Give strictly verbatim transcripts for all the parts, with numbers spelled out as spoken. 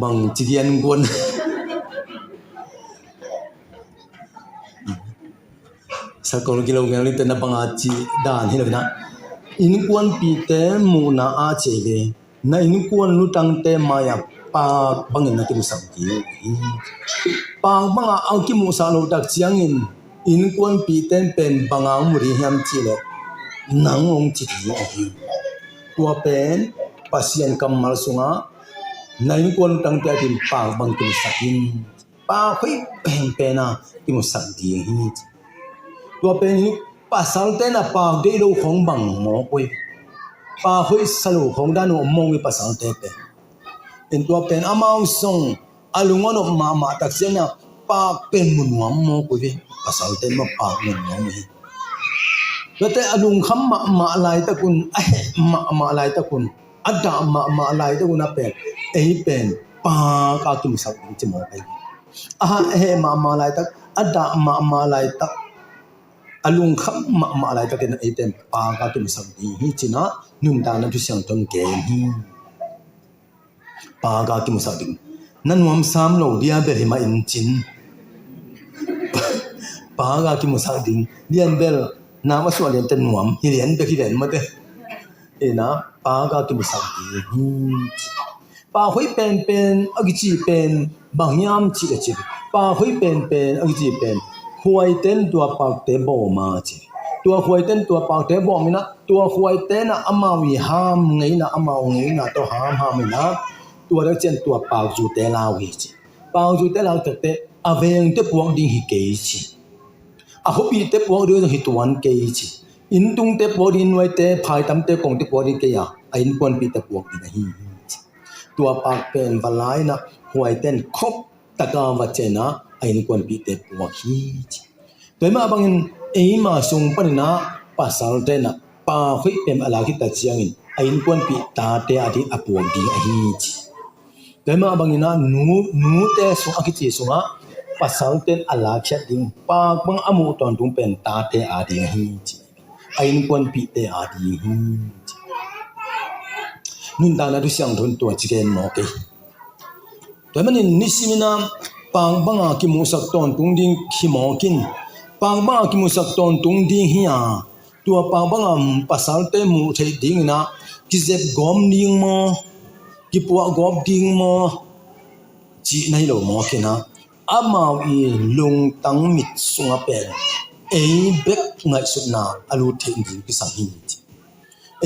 Bang ci gen guan. Sakol kilawm gen lite na banga ci dan hi lo hi na. Innkuanpihte muhna a ci ve. Na innkuan lutangte mai-ah paak bangin na kimusak ding hi. Paak banga a kimuhsak loh tak ciangin innkuanpihte pen banga mu ding hiam cih leh nang hong ci ding hi. Tua pen Pasian kammal sungah na innkuan lutangte a ding paak bang kimusak in. Paak hoih penpen a kimusak ding hi. Tua pen hi, pasalte na paak deih lo khong bang mawk uh hi. Paak hoih sa lo khong dan uh om mawk uh hi pasalte pen. In tua pen amau song a lung a nop mahmah tak ciangin a paak pen mu nuam mawk uh hi. Pasalte mah paak mu nuam uh hi. Tuate a lungkham mahmah laitak un, a heh mahmah laitak un, a dah mahmah laitak un a pen, ei pen paak a kimusak ding ci mawk ahi. A heh mahmah laitak, a dah mahmah laitak, a lungkham mahmah laitakin ei pen paak a kimusak ding hi ci-in a nuntakna thu siangtho in gen hi. Paak a kimusak ding. Na nuam sam lo dia bel hi mah in cin. Paak a kimusak ding. Lian bel na va suah lian te nuam hi lian bek hi lian mate. Ina paak a kimusak ding hi. Paak hoih penpen a kici pen bang hiam cih leh ci. Paak hoih penpen a kici pen khuaiten tua paakte bawm a ci. Tua khuaiten tua paakte bawm in a, tua khuaite in a amau i ham ngeina, amau ngeina tawh hamham in a, tua tak ciang tua paakzute lau hi ci. Paakzute lau tak teh a vengte puak ding hi kei ci. A khuapihte puak ding hi tuan kei ci. Inntungte puak ding, nuaite, phaitamte, kongte puak ding kei a, a innkuanpihte puak ding ahi hi ci. Tua paak pen va la in a khuaiten khop taka va ciah in a, a innkuanpihte puak hi ci. Tua hi mah bangin eima sung panin a pasalte in a paak hoih pen a lak khit tak ciangin a innkuanpih tate a ding a puak ding ahi ci. Tua hi mah bangin a nu, nute sung a kici sungah pasalte in a lakkhiat ding paak bang a muh tawntung pen tate a ding ahi ci. A innkuanpihte a ding hi ci. Nuntakna thu siangtho in tua ci gen mawk hi. Tua hi manin nisim in a paak banga kimuhsak tawntung ding hi mawk in, paak banga kimuhsak tawntung ding hi a, tua paak banga pasalte muh theih ding in a kizep gawp ding maw, kipuah gawp ding maw cih na hi lo mawk in a, amau i lungtang mit sungah pen ei bek ngaihsutna a lut theih ding kisam hi ci.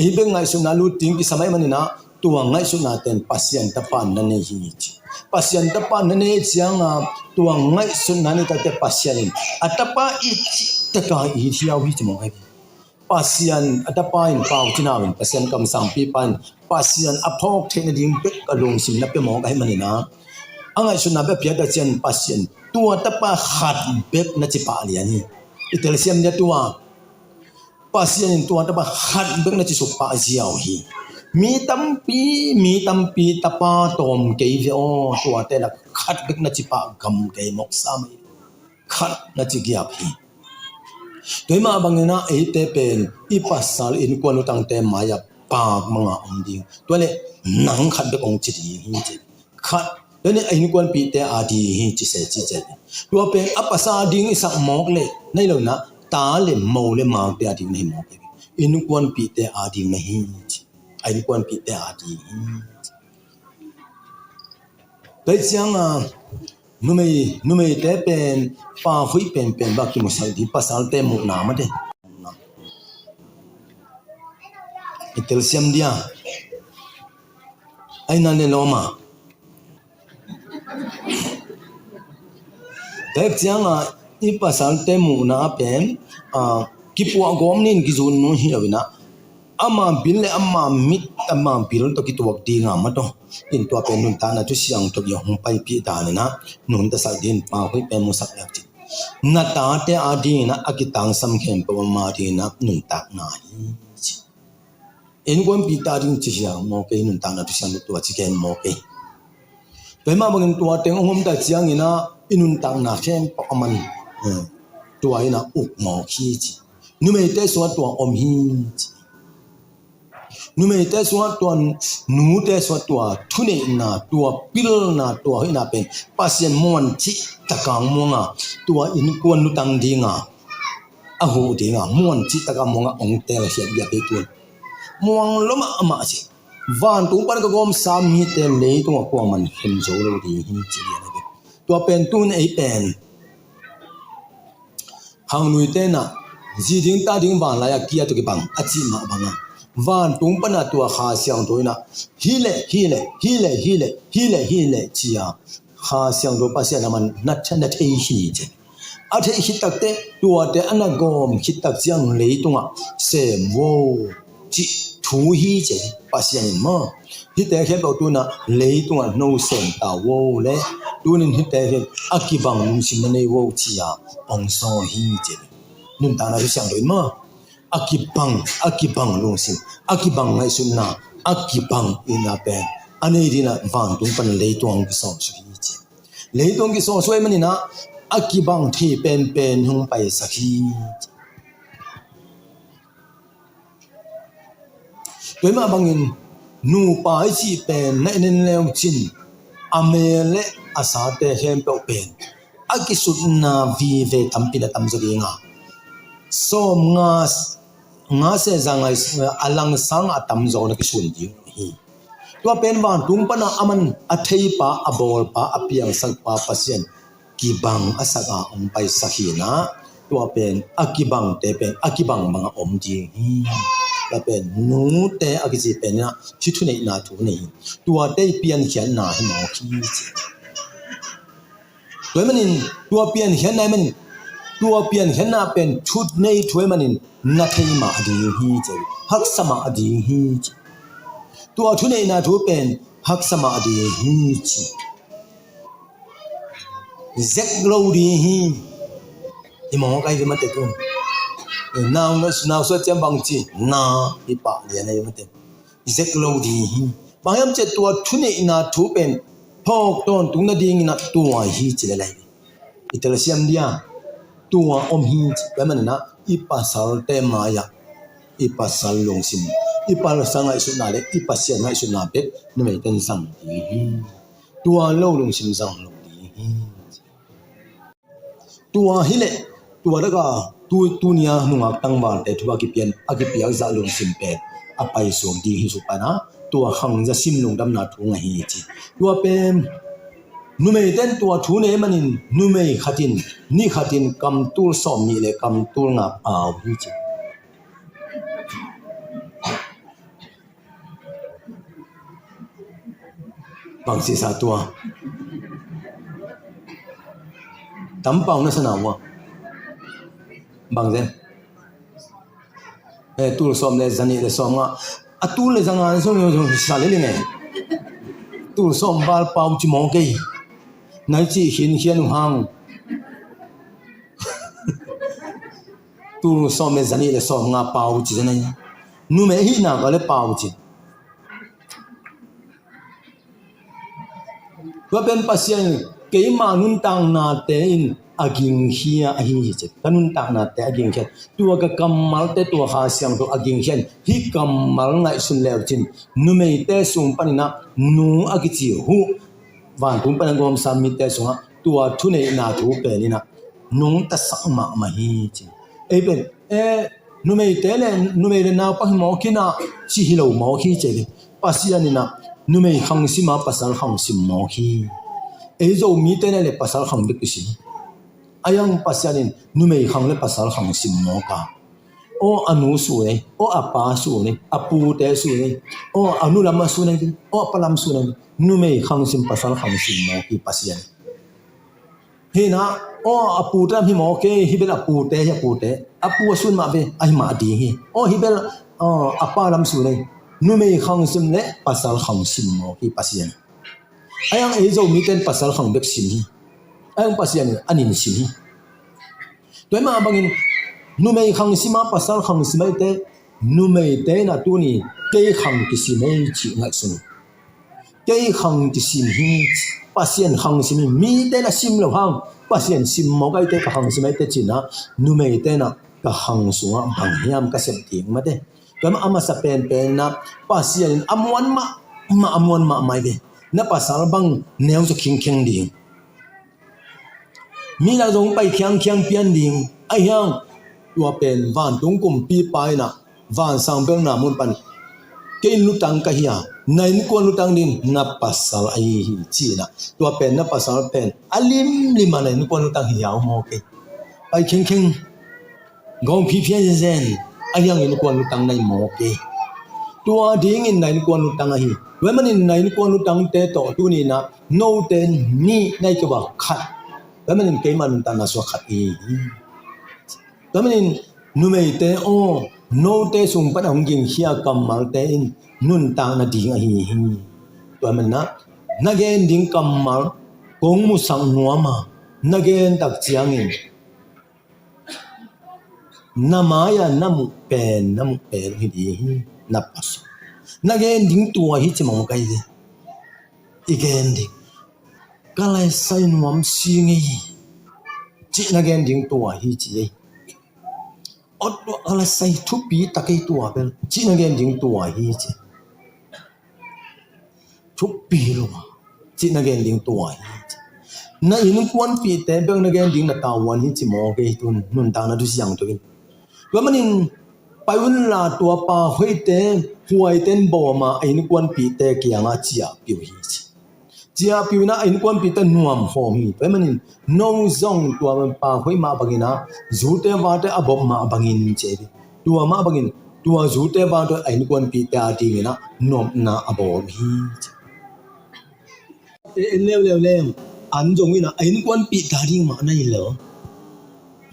Ei bek ngaihsutna lut ding kisam ahih manin a, tua ngaihsutna ten Pasian Tapa in na nei hi ci. Pasian Tapa in na nei ciang a, tua ngaihsutna nei tak teh Pasian in a Tapa i cih tak a it hiau hi ci mawk hi. Pasian a Tapa in, Pau Cin Hau in, Pasian kamsangpipa in Pasian a phawk theih nading bek a lungsim na pia mawk ahih manin a, a ngaihsutna bek a piak tak ciang Pasian tua Tapa khat bek na ci pah lian hi. I telsiam dia tua Pasian in tua Tapa khat bek na ci suk pah ziau hi. Mi tampi, mi tampi tapa tawm kei ve aw, tuate lak khat bek na ci pah gam kei mawk sam hi. Khat na ci giap hi. Tua hi mah bangin a eite pen i pasal innkuan lutangte mai-ah paak banga om ding. Tua leh nang khat bek hong ci ding hi ci. Khat, tua leh a innkuanpihte a ding hi ci se ci ci. Tua pen a pasal a ding i sak mawk leh na hi lo in a, ta le mo le makte a ding na hi mawk hi. Innkuanpihte a ding na hi ci. A innkuanpihte a ding hi ci. Tua hi ciang a numei, numeite pen paak hoih penpen bek kimusak ding, pasalte muhna mate. I telsiam dia. Ai na le lawm a. Tua hi ciang a i pasalte muhna pen, a, kipuah gawp ni in kizun nu hi lo in a, ama bil le ama mit, ama bil tawh kituak ding a mah tawh. In tua pen nuntakna thu siangtho i hong paipih dan in a, nuntaksak ding in paak hoih pen musak leh ci. Na tate a ding in a, a kitangsam khempeuh ama ding in a nuntakna hi ci. Innkuanpihte a ding ci hiam mawk hi, nuntakna thu siangtho tua ci gen mawk hi. Tua hi mah bangin tua teng hong om tak ciangin a i nuntakna khempeuh a man, eh, tua in a uk mawk hi ci. Numeite sungah tua om hi ci. Numeite sungah tua, nute sungah tua thuneihna, tua pilna, tua hoihna pen Pasian muan cih takang muanga, tua innkuan lutang dinga, a huh dinga muan cih takang muanga ong tel hiat biak hi tun. Muang lo mahmah ci. Vantung pan ka gawmsa mite leitungah kuaman khen zo lo ding hi ci lian a ve. Tua pen tun ei pen khangluite na zi ding ta ding vanlai a kia tu kibang a cih mah banga, vantung pana tua Kha Siangtho ina hileh hileh hileh hileh hileh hileh cia Kha Siangtho Pasian a man na, na thei hi ci. A theih khit takte tuate a na gawm khit tak ciang leitungah sem vo cih thu hi ci Pasian in maw. Hihte khempeuh tuna leitungah no sem ta vo le tunin hihte khempeuh a kibang lungsim na nei vo cia ong sawl hi ci. Nuntakna Kha Siangtho in maw. A kibang, a kibang lungsim, a kibang ngaihsutna, a kibang itna pen a nei dina vantung pan leitung kisawm suk hi ci. Leitung kisawm suk ahih manina a kibang thei penpen hong paisak hi ci. Tua mah bangin nupa i cih pen na en en leu cin a mel le a sate khempeuh pen a kisutna vive tampi na tam zaw dinga, sawm nga, nga se za ngai a langsang a tam zaw na kisun ding hi. Tua pen vantung pana a man a theipa, a bawlpa, a piangsakpa Pasian kibang a saka ong paisak hi na, tua pen a kibangte pen a kibang banga om ding hi. Tua pen nute a kici pen ina hih thuneihna thu nei hi. Tuate i piankhiatna hi mawk hi ci. Tua ahih manin tua piankhiatna ahih manin, tua piankhiatna pen thut nei thu ahih manin na thei mah ding hi ci. Haksa mah ding hi ci. Tua thuneihna thu pen haksa mah ding hi ci. Zek lo ding hi. I mawk ai mate tu. Nau na, nau suat ciang bang ci na i pah lian ai mate. Zek lo ding hi. Bang hiam cih tua thuneihna thu pen phawk tawntung nadingin a tua hi ci le lai. I telsiam dia tua om hi ci. Tua ahih manina i pasalte mai-ah i pasal lungsim, i pasal ngaihsutna le i Pasian ngaihsutna bek numeiten zang ding hi. Tua lo lungsim zang lo ding hi. Tua hileh tua laka tu, tunia nungak tangvalte thu a kipian, a kipiak zah lungsim pen a paisuak ding hi suk pana tua khangza sim lungdamna thu ngah hi ci. Tua pen numeiten tua thu nei manin numei khatin ni khatin kamtul sawm nih le kamtul nga pau hi ci. Bang sisa tua. Tam pau na sa na ua. Bang zen. Eh, tul sawm le zanih le sawm nga. A tul le zanga le sawm le sawm sa le le ne. Tul sawm val pau ci mawk ei. Nai ci hin hian uh hang. Tul sawm le zanih le sawm nga pau ci zen ei. Numei hi na ka le pau ci. Tua pen Pasian in keima nuntaknate in a gingkhia ahi hi ci. Ka nuntaknate a gingkhia. Tua ka kammalte tua Kha Siangtho a gingkhia in hih kammal ngaihsun leu cin numeite sung paninah nu a kici huh vantung panin gawmsa mite sungah tua thuneihna thu peninah nungtasak mahmah hi ci. Ei pen eh, numeite le numei le naupa hi mawk hi na, ci hi lo mawk hi ci. Pasian inah numei khang sima pasal khang sim mawk hi. Ei Zomite na le pasal khang bek kisim. A yang Pasian in numei khang le pasal khang sim mawk a. Aw a nu su nei, aw a pa su nei, a pute su nei, aw a nu lam a su nei, aw a pa lam su nei. Numei khang sim pasal khang sim mawk hi Pasian. Hi na, aw a pute lam hi mawk hi, hi bel a pute hi a pute. A pu a sun mah ve, a hi mah ding hi. Aw hi bel, aw, a pa lam su nei. Numei khang sim le pasal khang sim mawk hi Pasian. A yang ei Zomite in pasal khang bek sim hi. A yang Pasian in a nin sim hi. Tua hi mah bangin numei khang sima pasal khang sim ahite, numeite na tuni kei khang kisim ei cih ngaihsun. Kei khang kisim hi, Pasian khang sim hi, mite na sim lo hang, Pasian sim mawk ahite ka khang sim ahite cina, numeite na ka khang sungah bang hiam ka sem ding mate. Tua a masa penpen na Pasian in a muan mahmah, a muan mahmah hi ve. Na pasal bang neu sa khingkhing ding. Mi lak zong pai khiangkhiang pian ding. Ahi hang tua pen vantung kumpipa in a vansang belna mun pan kei lutang ka hi a, na innkuan lutang ding na pasal ahi hi ci-in a, tua pen na pasal pen a limlim a na innkuan lutang hi a om maw kei. Pai khengkheng, gawng phiphian zenzen, ahi hang innkuan lutang na hi maw kei. Tua dingin na innkuan lutang ahi. Tua ahih manin na innkuan lutangte tawh tuni-in a note nih na hi kei a, khat. Tua ahih manin keima nuntakna sua khat hi. Tua ahih manin numeite aw, note sung pan a hong gingkhia kammalte in nuntakna ding ahi hi. Tua ahih manin a na gen ding kammal kong musak nuam a, na gen tak ciangin na mai-ah na muh pen, na muh pen hi ding hi. Na pasal, na gen ding tua hi ci mawk ahi ve. I gen ding, ka laisai nuam si ngei hi cih na gen ding tua hi ci ei. Ot tua ka laisai thupi tak ei tua bel cih na gen ding tua hi ci. Thupi lo a cih na gen ding tua hi ci. Na innkuanpihte bek na gen ding na tavuan hi ci mawk ei, tu nuntakna thu siangtho in. Tua ahih manin pai unla tua pa hoihte, huaite in bawm a, a innkuanpihte kiangah ciahpih uh hi ci. Ciahpih uh in a, a innkuanpihte nuam khawm hi. Tua ahih manin no zong tua pa hoih mah bangin a, zute vate a bawm mah bangin ci ei. Tua mah bangin tua zute vate a innkuanpihte a dingin a nopna a bawl uh hi ci. E, en leuleu leng an zong in a, a innkuanpihte a ding mah na hi lo.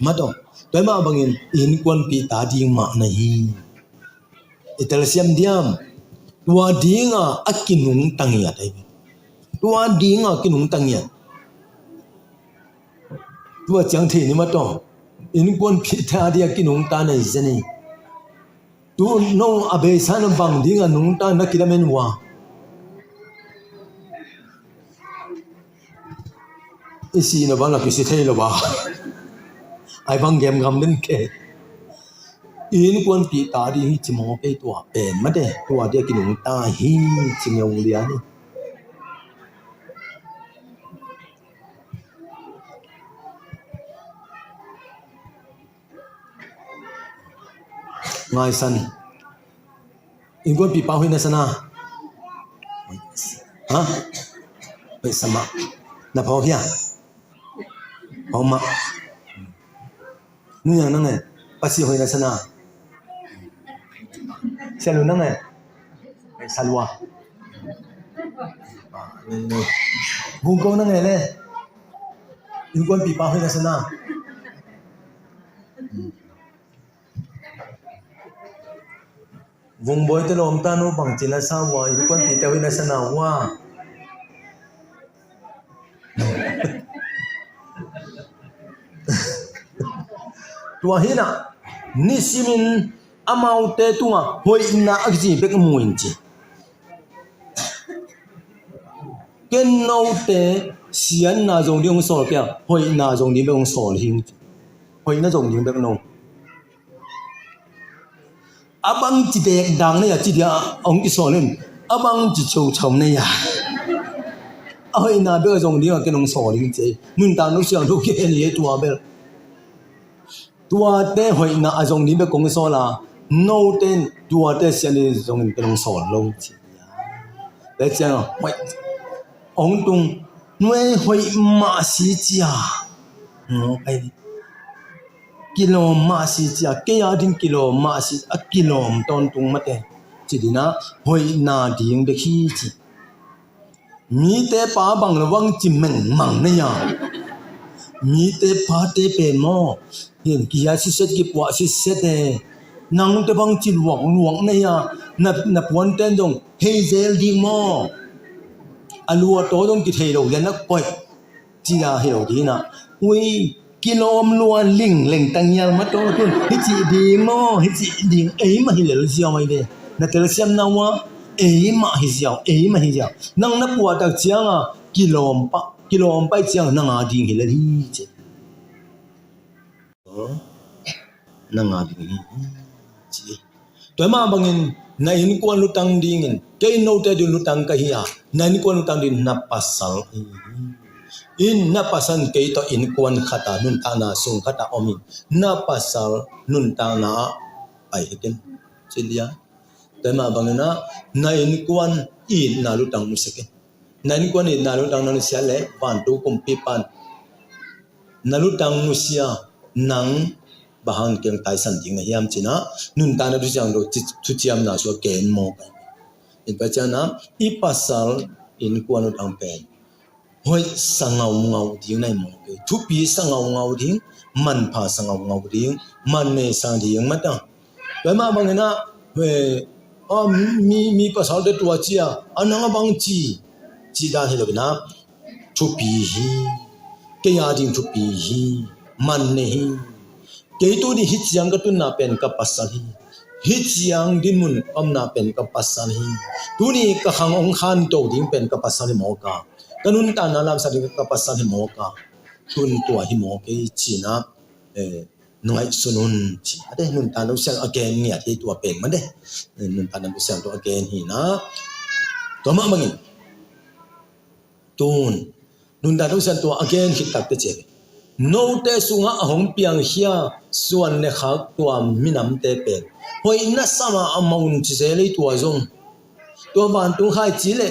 Mah tawh, tua mah bangin innkuanpihte a ding mah na hi. I telsiam diam? Tua dinga a kinungta ngiat ahi. Tua dinga a kinungta ngiat. Tua ciang thei ni mah tawh, innkuanpihte a ding a kinungta na hi zen hi. Tu no a beisa na bang dinga nungta na kilamen uh a, i sihna bang la kisi thei lo a, ai bang gemgam den kei. Innkuanpihte a ding hi ci mawk ei, tua pen mate, tua ding a kinungta hi ci ngeu lian hi. Ngaisan. Innkuanpihpa hoih na sa na? Ha? Hoih sa mah. Na pha hia? Pha mah. Nu Niang nang e, Pasi hoih na sa na? Sia Lu nang e, sa lua. Vung Ko nang e le, innkuanpihpa hoih na sa na? Vung Bawi te lawmta nu bangci na sa ua, innkuanpihte hoih na sa na ua? Tua hi na, nisimin amaute tungah hoihna a kici bek mu in ci. Ken note siatna zong ding hong sawl kei a, hoihna zong ding bek hong sawl hi. Hoihna zong ding bek no. A bangci dekdang na hi a, ci dia hong kisawl in, a bangci ceuceu na hi a, a hoihna bek a zong ding a ken hong sawl hi ci. Nuntakna siangtho kei ni e tua bel. Tuate hoihna a zong ding bek kong sawl a, note in tuate siat ding zong in ken hong sawl lo ci. Tua ciang a hoih hong tung, nuai hoih mah si cia. Kilawm mah si cia, kei a ding kilawm mah si, a kilawm tawntung mate. Ci ding a, hoihna ding bek hi ci. Mite pa bang lo bang ci mengmang na hi a. Mite pate pen maw, hian kihiat siset, kipuah siset e. Nangte bang ci luakluak na hi a. Na, na puanten zong hei zel ding maw? A lu a taw zong kithei lo lian a koih. Ci a hi lo ding a. Ui, kilawm lua lingleng tangial mah tawh tun, hi cih ding maw, hi cih ding, ei mah hi lel ziau mai ve. Na telsiamna ua, ei mah hi ziau, ei mah hi ziau. Nang na puah tak ciang a, kilawm pah, kilawm pah ciang nang a ding hi lel hi ci. Nang a ding hi ci. Tua mah bangin na innkuan lutang dingin, kei note ding lutang ka hi a, na innkuan lutang dingin na pasal i hi. In na pasal in kei tawh innkuan khat a, nuntakna sung khat a om in, na pasal nuntakna ah pai hi kei. Ci dia. Tua mah bangin ah, na innkuan itna lutang nusia kei. Na innkuan itna lutang na nusia leh, vantung kumpipa'n na lutang nusia, nang bang hang kei taisan ding na hiam ci-in ah, nuntakna thuciam tawh, thuciamna sung a gen mawk hi. Tua ciangin ah, i pasal innkuan lutang pen hoih sa ngaungau ding na hi mawk hi. Thupi sa ngaungau ding, manpha sa ngaungau ding, mannei sa ding mah ta. Tua mah bangin ah, eh, ah, mi, mi pasalte tua ci a, a nang a bang ci, cih dan hi lo in ah, thupi hi. Kei a ding thupi hi. Mannei hi. Kei tuni hih ciang ka tunna pen ka pasal hi. Hih ciang dinmun omna pen ka pasal hi. Tuni ka khang hong khanto ding pen ka pasal hi mawk a, ka nuntakna lamsang ding ka pasal hi mawk a, tun tua hi mawk hi ci-in ah, eh, ngaihsun un ci. A te, nuntakna thuciam a gen ngiat hi tua pen mah te. Nuntakna thuciam tawh a gen hi in ah, tua mah bangin, tun nuntakna thuciam tawh a gen khit takteh ci, note sungah a hong piangkhia suan le khak tua minamte pen hoihna sa mahmah un ci zel hi. Tua zong, tua vantung khaici le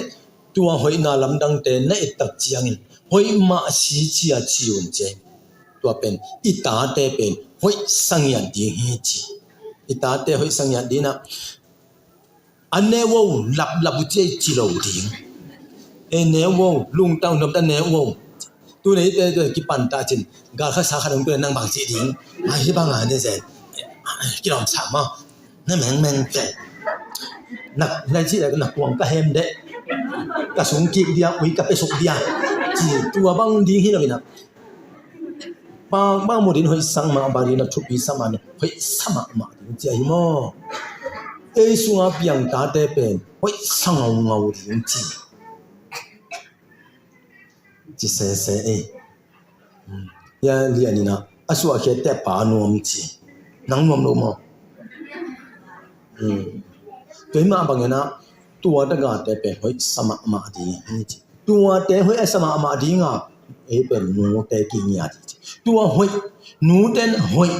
tua hoihna lamdangte na et tak ciangin hoih mah si ci a ci un ci. Tua pen i tate pen hoih sa ngiat ding hi ci. I tate hoih sa ngiat ding in ah, a neu o, laplap uh ci a, ci lo ding. E, neu o, lungtang nop ta neu o. Tu nei te, tu kipan ta cin, gal khat sa khat hong tu nang bang ci ding. Ai, hi bang a ne zen. Kilawm sa maw. Na mengmeng te. Na, na ci, na kuang ka hem de. Ka sung kik dia, ui ka pe suk dia. Ci, tua bang ding hi lo in ah. Bang, bang mu ding hoih sa mahmah ding, na thupi sa mah ding, hoih sa mahmah ding ci a hi maw. Ei sunga piang tate pen hoih sa ngaungau ding ci. Ci sese ei. Hmm. Ya lian in ah, a suahkhiatte pa nuam ci. Nang nuam lo maw. Hmm. Tua mah bangin ah, tua tagate pen hoih sa mahmah ding hi ci. Tuate hoih a sa mahmah ding a, ei pen nute kingiat hi ci. Tua hoih, nute hoih,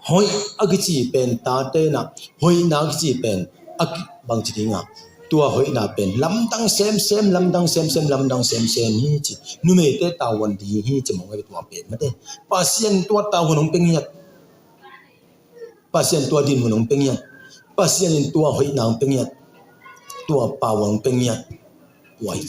hoih a kici pen tate na, hoihna a kici pen a ki, bang ci ding a, tua hoihna pen lamdang semsem, lamdang semsem, lamdang semsem hi ci. Numeite tavuan ding hi ci mawk hi tua pen mah te. Pasian tua tavuan hong pe ngiat. Pasian tua dinmun hong pe ngiat. Pasian in tua hoihna hong pe ngiat. Tua pau hong pe ngiat. Tua hi.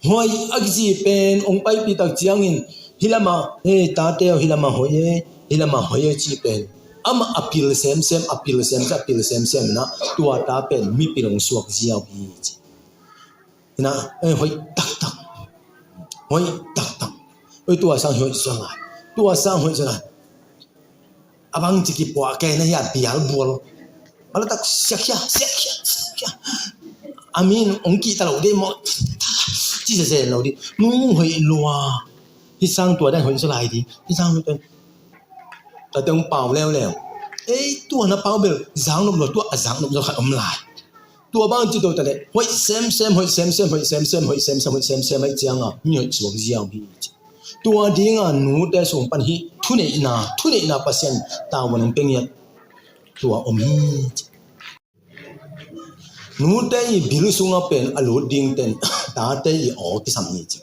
Hoih a kici pen hong paipih tak ciangin, hih lamah, hei, tate aw, hih lamah hoih e, hih lamah hoih e cih pen amah a pil semsem, a pil semsem, a pil semsem in ah, tua ta pen mipil hong suak ziau hi ci. Hi in ah, eh, hoih taktak. Hoih taktak. Oi, tua sang hoih suak lai. Tua sang hoih suak lai. A bang ci kipuah kei na hi a, bial bual. A la tak siak hia, siak hia, siak hia. A min hong kihta lo ding maw. Ci sese lo ding. Nu hoih lua. Hih sang tua dan hoih suak lai ding. Hih sang hoih tua. Tate hong pau leuleu. Ei, tua na pau bel zang nop lo, tua a zang nop lo khat om lai. Tua bang ci to ta leh, hoih semsem, hoih semsem, hoih semsem, hoih semsem, hoih semsem, hoih ciang a, mi hoih suak ziau hi ci. Tua ding a nute sung pan hih thuneihna, thuneihna Pasian tavuan hong pe ngiat tua om hi ci. Nute i bil sungah pen a lut ding ten, tate i aw kisam hi ci.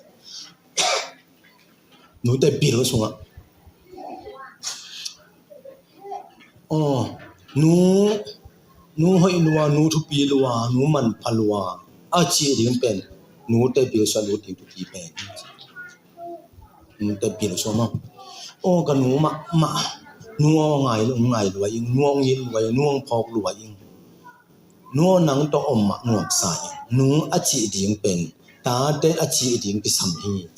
Nute bil sungah. Aw, nu, nu hoih lua, nu thupi lua, nu manpha lua, a cih ding pen nute bil sungah lut ding thupi pen. Nute bil sungah maw. Aw, ka nu mahmah, nu aw ngai, ngai lua ing, nu aw ngit lua ing, nu aw phawk lua ing. Nu aw nang tawh om mah nuamsa ing. Nu a cih ding pen tate a cih ding kisam hi.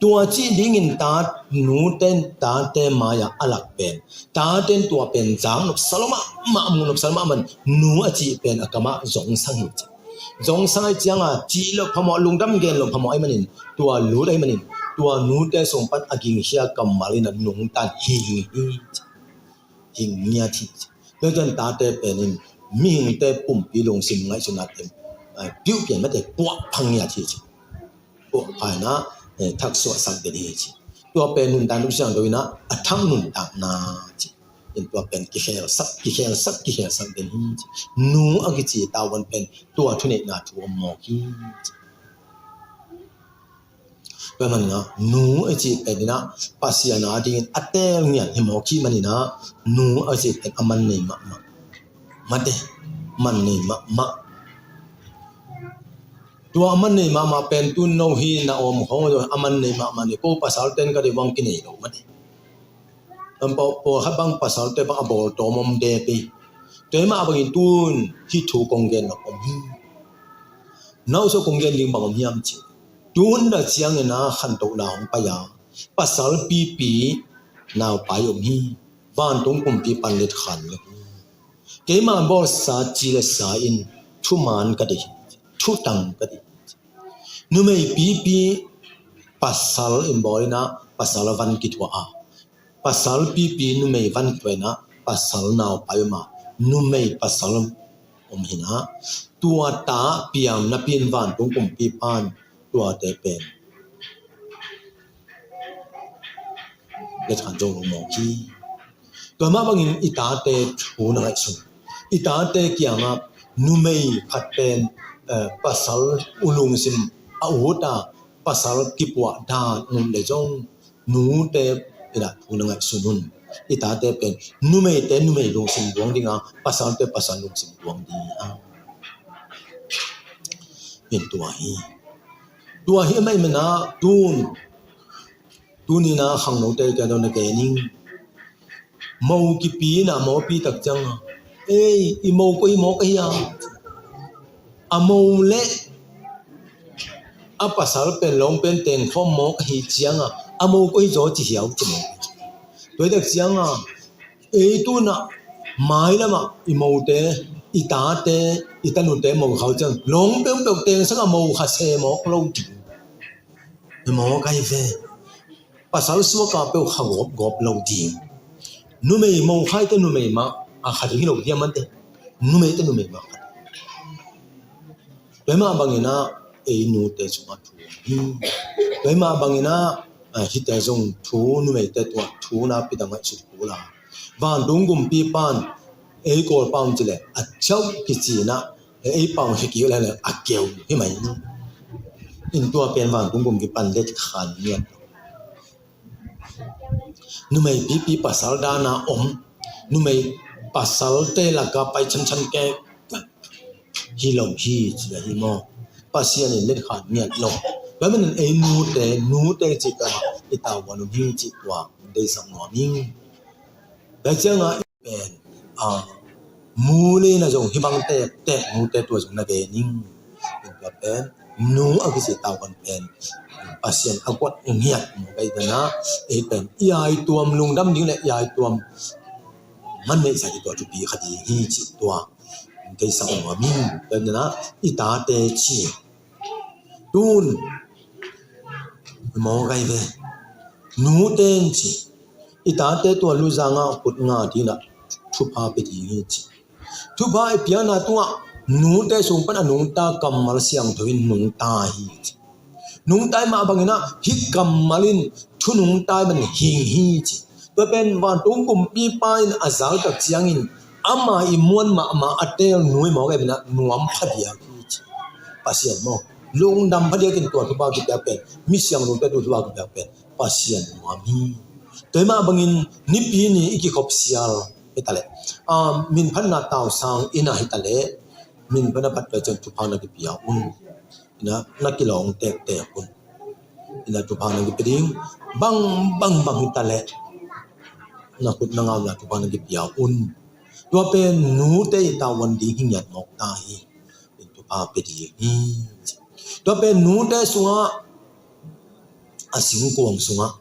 Tua cih dingin ta, nute in tate mai-ah a lak pen, tate in tua pen zak nopsa lo mahmah, mu nopsa lo mahmah in, nu a cih pen a kamah zongsang hi ci. Zongsang ahih ciangin cih loh phamawh, lungdam gen loh phamawh ahih manin, tua lut ahih manin, tua nute sung pan a gingkhia kammal in a nungta in hing hi ci. Hing ngiat hi ci. Tua ciang tate pen in mihingte pumpi lungsim ngaihsutnate piuhpian mate puahpha ngiat hi ci. Puahpha in ah thaksuahsak den hi ci. Tua pen nuntakna siangtho in ah a thak nuntakna ci. In tua pen kikhelsak kikhelsak kikhelsak den hi ci. Nu a kici tavuan pen tua thuneihna thu om mawk hi ci. Tua manin ah nu a cih pen in ah Pasian a dingin a teel ngiat hi mawk hi manin ah nu a cih pen a man nei mahmah. Mate, man nei mahmah. Tua a man nei mahmah pen tun no hi na om khong a man nei mahmah ni ko pasal ten ka dei vang kinei lo mate. Pawlkhat bang pasalte bang a bawl tawm om de pei. Tua hi mah bangin tun hih thu kong gen bang om hi. Nauso kong gen ding bang om hiam ci. Tun dah ciangin ah khantohna hong pai a pasal pipi naupai om hi. Vantung kumpi pan let khan lo hi. Keima bawlsa ci le sa in thuman ka dei hi. Thutang ka dei hi. Numei pipi pasal in bawl in ah pasal a van kithuah a pasal pipi numei van kithuah in ah pasal naupai om a numei pasal om hi in ah tua ta piang napi in vantung kumpi pan tuate pen let khan zo lo mawk hi. Tua mah bangin i tate thu na ngaihsun. I tate kiangah numei khat pen pasal u lungsim a ut a pasal kipuah dan nun le zong nute in ah thu na ngaihsun un. I tate pen numeite numei lungsim duang ding a pasalte pasal lungsim duang ding a in tua hi. Tua hi a mah i man ah tun Tuni in ah khangnote ka dong na ke ning. Mo kipi in ah mo pi tak ciang a ei i mo ko hi mo ka hi a a mo le a pasal pen long pen teng khawm mo ka hi ciang a a mo ko hi zaw ci hiau ci mo. Tua hi tak ciang a ei tun ah mailam ah i mote i tate i tanute mo khau ciang long peuhpeuh teng sang a mo kha se mawk lo ding. Hi mawk ahi ve. Pasal suak a peuh kha gawp gawp lo ding. Numei mo khaite numei mah a kha ding hi lo ding a mante. Numeite numei mah kha ding. Tua hi mah bangin ah ei nute sungah thu hi. Tua hi mah bangin ah hite zong thu numeite tua thu na pidang ngaihsut kul a vantung kumpi pan ei Kawlpau ci le a chau kici in ah ei pau hi kik le a keu hi mai. In tua pen vantung kumpi pan let khan ngiat. Numei pipi pasal dana om numei pasalte laka pai chamcham ke hi lo hi ci a hi maw? Pasian in let khan ngiat lo. Tua manin ei nute nute ci ka i tau wan um hi ci tua deisak nuam hi. Tua cianga pen mu le na zong hi bang tek tek mu te tua zong na ve ning. Tua pen nu a kisi tau kan pen Pasian a kuat ngiat mu kai dana ei pen i ai tuam lungdam ding le i ai tuam man nei sa i tua thupi kha ding hi ci tua. Kei sa ong a min pen dana i tate ci tun mawk ai ve. Nu ten ci i tate tua luzanga khut nga dina thupha pe ding hi ci. Thupha i piana tua nute sung pan a nungta kammal siangtho in nungta hi ci. Nungta i mah bangina hih kammal in thu nungta i man hing hi ci. Tua pen vantung kumpipa in a zaltak ciangin ama i muan mahmah a teel nu i mawk ai bina nuam phadiak hi ci. Pasian maw lungdam phadiakin tua thupha kipiak pen mi siang nungte tu thupha kipiak pen Pasian nuam hi. Tua i mah bangin nipi ni i kikhop sial hi ta leh min phatna tausang ina hi ta leh min phatna phat tua cian thupha na kipia un. Ina na kilawng tektek un. Ina thupha na kipia ding bang bang bang hi ta leh na khut na ngauna thupha na kipia un. Tua pen nute i tavuan ding hi ngiat mawk ta hi. In thupha pe ding hi. Tua pen nute sungah a singkuang sungah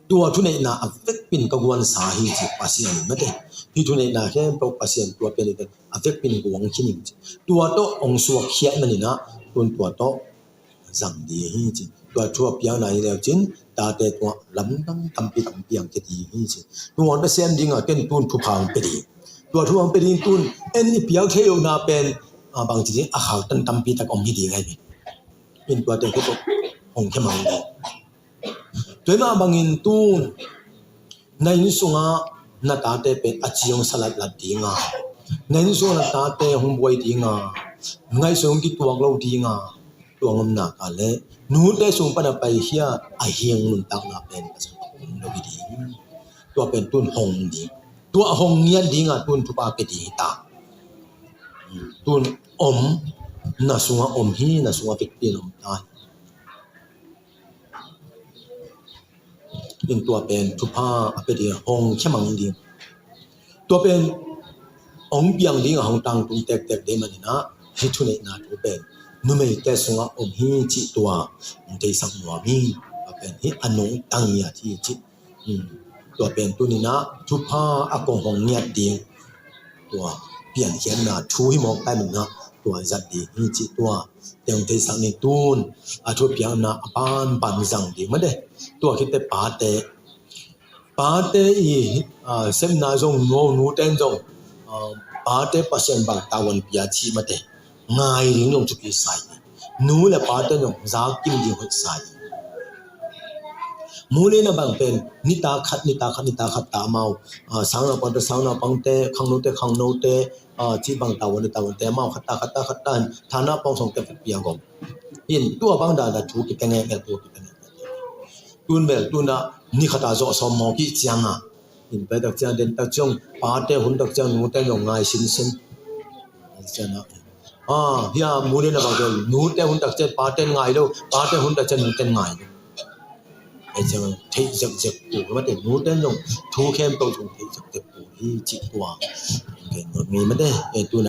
tua thuneihna a vekpin ka guansa hi ci Pasian in mate. Hi thuneihna khempeuh Pasian tua pen a vekpin guang khin in ci. Tua tawh ong suak khiat maninah tun tua tawh zang ding hi ci. Tua thu a piakna hi leu cin tate tua lamdang tampi tampi ang ke ding hi ci. Tua na sem dingah ken tun thupha ang pe ding. Tua thu hong pia ding tun, en i piak thei lohna pen, ah, bangci ding a khaktan tampi tak om hi ding ahi. In tua teng khutuk hong khia mang ding. Tua mah bangin tun, na inn sungah na tate pen a ci hong salatlat ding a, na inn sungah na tate hong buai ding a, ngaihsun hong kituak lo ding a, tua hong omna ka le, nute sung pan a paikhia a hing nuntakna pen ka sung lo hi ding. Tua pen tun hong ding. Tua hong ngiat ding a tun thupha pia ding hi ta. Tun om, na sungah om hi, na sungah vekpi in om ta hi. In tua pen thupha a pia ding a hong khia mang ding. Tua pen hong piang ding a hong tangtung tektek ding manin ah, hih thuneihna thu pen numeite sungah om hi cih tua hong theisak nuam hi. Tua pen hih a nungtang hi a ci hi cih. Hmm. Tua pen tuni-in ah thupha a kong hong ngiat ding. Tua piankhiatna thu hi mawk tai manin ah tua zat ding hi cih tua teng theisak ni. Tun a thupiakna a banban zang ding mah de. Tua khit teh pate, pate i, ah, sepna zong, nu, nute in zong, ah, pate Pasian bang tavuan pia cih mah teh ngai ding zong thupi sa hi. Nu le pate zong za kim ding hoih sa hi. Mu le na bang pen nitak khat, nitak khat, nitak khat ta amau, ah, sangnaupangte, sangnaupangte, khangnote, khangnote, ah, cih bang tavuan, tavuante amau khat ta, khat ta, khat ta, thana pawngsawngte khat pia gawm. In tua bang dan a thu kipia ngekngek, thu kipia ngekngek. Tun bel, tun ah ni khat a zawh sawm mawk i ciang a, in pai tak ciang, den tak ciang, pate hun tak ciang nute zong ngai sinsen. Ciang a, ah, hia mu le na bang pen nute hun tak ciang pate ngai lo, pate hun tak ciang nute ngai lo. Ei ciang theih zekzek uh mah teh, nute zong thu khempeuh zong theih zekzek uh hi cih tua. Kei nuam ngei mah teh, ei tun